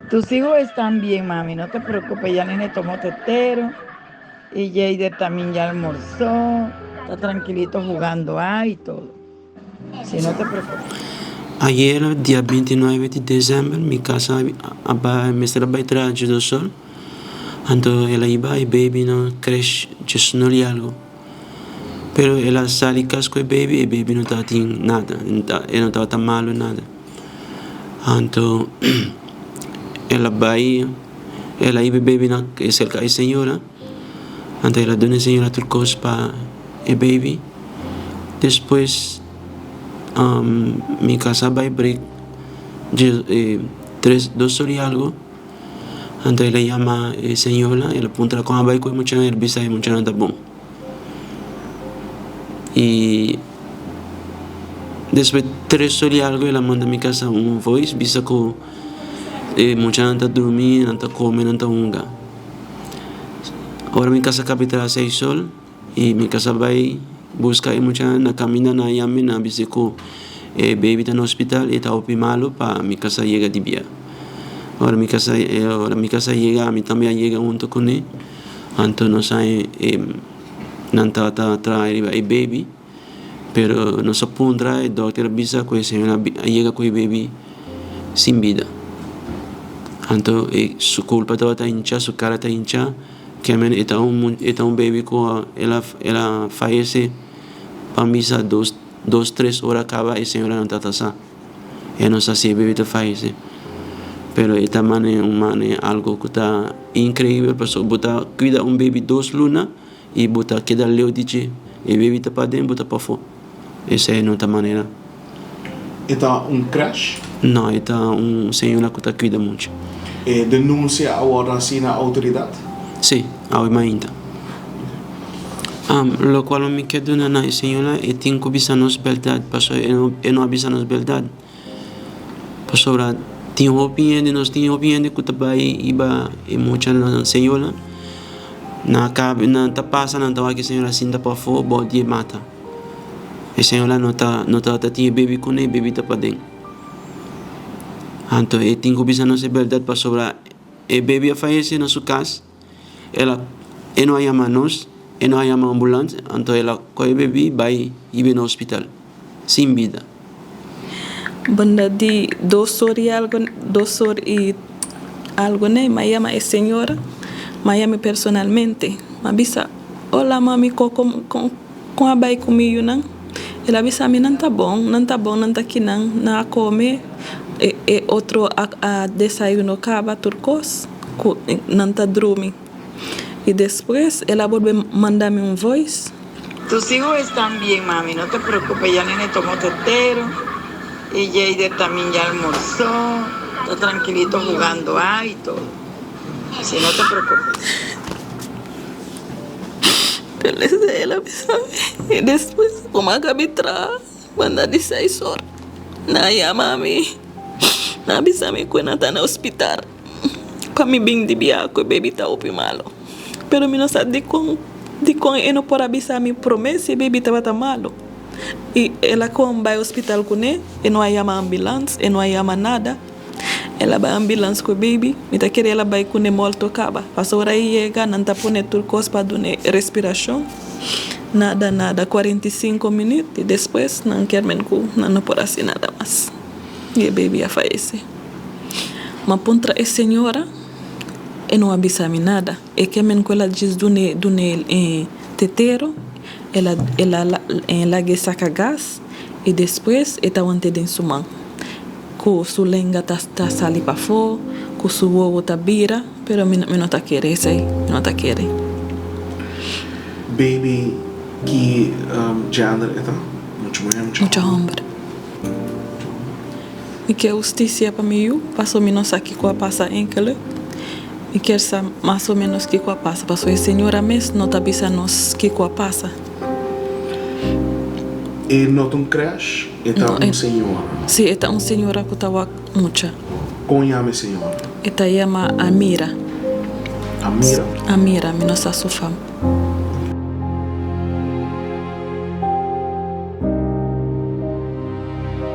Tus hijos están bien, mami, no te preocupes, ya nene tomó tetero y Jader también ya almorzó, está tranquilito jugando ahí y todo. Si no te preocupes. Ayera dia 29 di december mi casa a bai mester a bai traha Judo Sol anto el a hiba e baby na creche djesnul y algo pero el a sali cas cu e baby e baby no tabatin nada e no tabata malo nada anto el a bai el a hiba e baby na cerca e señora anto el a duna e señora tur cos pa e baby despues mi casa a bai break tres dos or y algo anto el a yama e señora el a puntra con a bai cu e muchanan el bisa e muchanan ta bon y despues tres or y algo el a manda mi casa un voice bisa cu e muchanan ta drumi nan ta come nan ta hunga ora mi casa caba traha seis or. Y mi casa bay busca e muchanan na caminda nan a yami nan a bisa cu e baby ta na hospital y ta hopi malo pa mi casa yega di bia. Ora mi casa ora mi casa yega ami tambe a yega hunto cune anto nos a nan tabata traha riba e baby pero nos a puntra e dokter a bisa cu e señora a yega cu e baby sin bida anto su culpa tabata hincha su cara ta hincha. Kemen e ta un e ta un baby ku el a el a fayese pa misa dos dos tres ora kaba e señora no tata sa e no sa si e baby ta fayese pero e ta mane un mane algo ku ta inkreibel pasobra bo ta kuida un baby dos luna i bo ta keda leu di dje e baby ta paden bo ta pafó esei no ta manera. E ta un crèsh? No, e ta un señora ku ta kuida mucha. E denunsia a wòrdu hasi na outoridat? Sí, awe mainta. Lokual mi ke duna na e señora, e tin ku bisa nos bèrdat, pasobra e no a bisa nos bèrdat. Pasobra tin hopi hende, nos tin hopi hende ku ta bai hiba e mucha na señora, nan a kaba, nan ta pasa nan ta wak e señora sinta pafó bou di e mata. E señora no ta no tabata tin e baby kuné, e baby ta paden. Anto e tin ku bisa nos e bèrdat pasobra e baby a fayesé na su kas, el a e no a yama nos, e no a yama ambulans, anto el a kohe e baby bai hib'é na hospital sin bida. Banda di dos or i algo dos or i algo nei m'a yama e señora, m'a yam'e personalmente, m'a bisa, Hola mami ko kon Kon a bai ku mi yunan? El a bisa mi, Nan ta bon, nan ta bon, nan ta kinan, nan a kome, e e otro a a desayuno kaba tur kos, ku nan ta drumi. I despues el a bolbe manda mi un voice. Tus hijos están bien, mami, no te preocupes, ya nene tomó tetero y Jayder también ya almorzó, está tranquilito jugando ahí y todo, si no te preocupes. Desde el a bisa mi y despues como a cabi traha banda di seis or nan a yama mi nan a bisa mi cu nan ta na hospital pa mi bin di bia cu e baby ta hopi malo pero mi no sa dicon dicon e no por a bisa mi prome si e baby tabata malo y el a con bay hospital cune e no a yama ambulance e no a yama nada. El a bai ambulans ku e baby. Mi ta kere el a bai ku ne morto kaba. Pasobra ora e yega nan ta pone tur kos pa dun'e respirashon. Nada nada. 45 minüt i despues nan kier men ku nan no por hasi nada mas. I e baby a fayesé. M'a puntra e señora, e no a bisa mi nada. E kier men ku el a djis dun'e dun'e e tetero, el a el a lag'e saka gas i despues e ta want'e den su man. Ku su lenga ta ta sali pafó, ku su wowo ta bira, pero mi mi no ta kere esei, mi no ta kere. Baby ki gender e ta? Mucha muher, mucha Mucha homber. Mi kier hustisia pa mi yu, paso mi no sa kiko a pasa enkele. Mi kier sa mas o menos kiko a pasa, paso e señora mes no ta bisa nos kiko a pasa. E no ta un crèche? E ta un señora. Sí, e ta un señora ku ta wak mucha. Kon yama e señora? E ta yama Amira. Amira? Amira, mi no sa su fam.